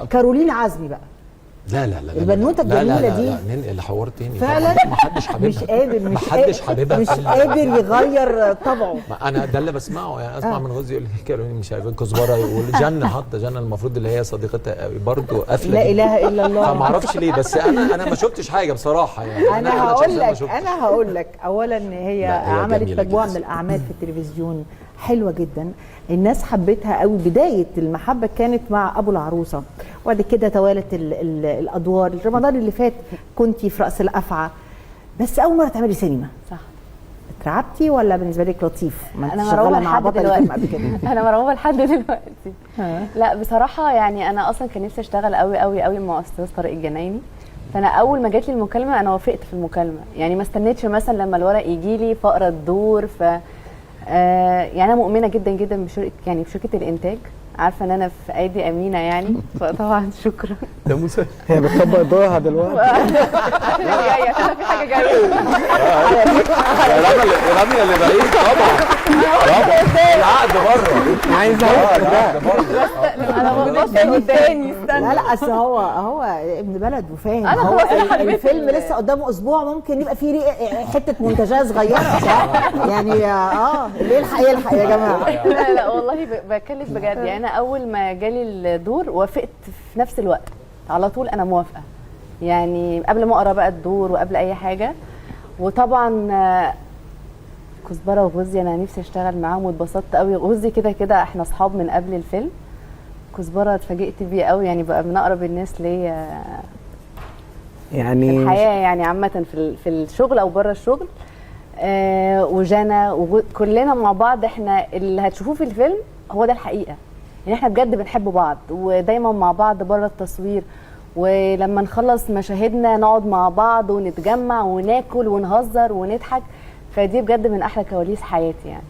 كارولين عزمي بقى. لا لا لا، البنوتة لا لا الجميلة لا دي. لا، ننقل حوار تاني فعلا طبعاً. ما حدش حاببها، مش قادر، مش ما حدش قادر، حاببها مش فعلاً. قادر يغير طبعه. ما انا ده اللي بسمعه يعني، اسمع من غزي يقول لي كارولين مش عارف، كزبره يقول، جنة، حتى جنة المفروض اللي هي صديقتها قوي برضه قافله لا جداً. اله الا الله. فما اعرفش ليه، بس انا ما شفتش حاجة بصراحة يعني. انا هقول شخصياً ما لك، شفتش. انا هقول لك اولا هي لا، هي عملت جميلة مجموعة جداً. من الاعمال في التلفزيون حلوة جدا، الناس حبتها قوي. بداية المحبة كانت مع ابو العروسه، وبعد كده توالت ال ال الادوار. رمضان اللي فات كنتي في راس الافعى، بس اول مرة تعملي سينما. صح. اترعبتي ولا بالنسبة لك لطيف؟ ما انت انا شغالة مرعوبه مع لحد بطل الفيلم قبل دلوقتي. كده. انا مرعوبه لحد دلوقتي. لا بصراحة يعني انا اصلا كان نفسي اشتغل قوي قوي قوي مع استاذ طارق الجنايني، فانا اول ما جات لي المكالمة انا وافقت في المكالمة، يعني ما استنيتش مثلا لما الورق يجي لي فاقرا الدور. ف يعني انا مؤمنة جدا جدا بشركه، يعني بشركه الانتاج، عارفه ان انا في ايدي امينه يعني، فطبعا شكرا. ده موسى. هي بتطبق دورها دلوقتي. عشان اللي جاية، عشان في حاجة جاية. رامية اللي بعيد طبعا، طبعا العقد بره. عايز اقول العقد بره. انا ببص قدامي. لا لا، اصل هو ابن بلد وفاهم. أنا هو خلاص، أنا حبيت الفيلم لسه قدامه اسبوع، ممكن يبقى فيه حتة منتجاه صغيرة يعني. اللي يلحق يلحق يا جماعة. لا لا والله بتكلم بجد يعني، انا اول ما جالي الدور وافقت في نفس الوقت على طول، انا موافقة يعني قبل ما اقرا بقى الدور وقبل اي حاجة. وطبعا كزبره وغزي انا نفسي اشتغل معاهم واتبسطت قوي. غزي كده كده احنا اصحاب من قبل الفيلم، كزبره اتفاجئت بيه قوي يعني، بقى من اقرب الناس ليا يعني في الحياة يعني عامة، في الشغل او بره الشغل. وجانا وكلنا مع بعض، احنا اللي هتشوفوه في الفيلم هو ده الحقيقة يعني، احنا بجد بنحب بعض ودايما مع بعض بره التصوير، ولما نخلص مشاهدنا نقعد مع بعض ونتجمع وناكل ونهزر ونضحك، فدي بجد من احلى كواليس حياتي يعني.